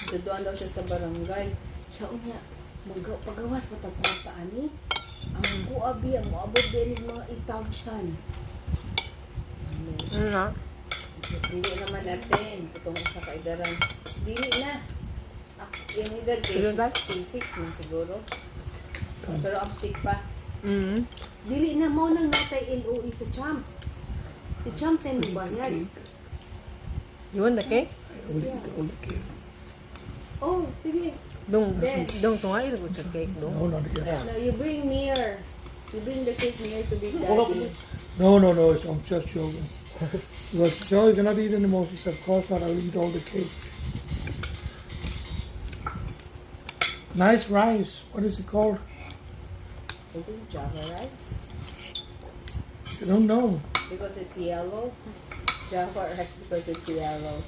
Duduan daw siya sa barangay. Siya unya, pagawas pa tag kwarta ani. Ang kuha biya, moabot biya ni mga 8,000. Ano? Nga. Dili naman natin. Itong isa ka idaran. Dili na. Ah, yung edad kay Ilan ba? 66 man siguro. Pero uptick pa. Dili na mo nang natay LOE sa Champ. Si Champ 10 mo bayad. You want the cake? I will eat all the cake. Oh, sige. Dong, Yes. dong, tunga ko sa cake, dong. No, not yet. Yeah. No, you bring near. You bring the cake near to Big Daddy. No, I'm just joking. Because so you cannot eat anymore. She said, "Of course not, I'll eat all the cake." Nice rice. What is it called? I think Java rice. I don't know. Because it's yellow. Java rice because it's yellow.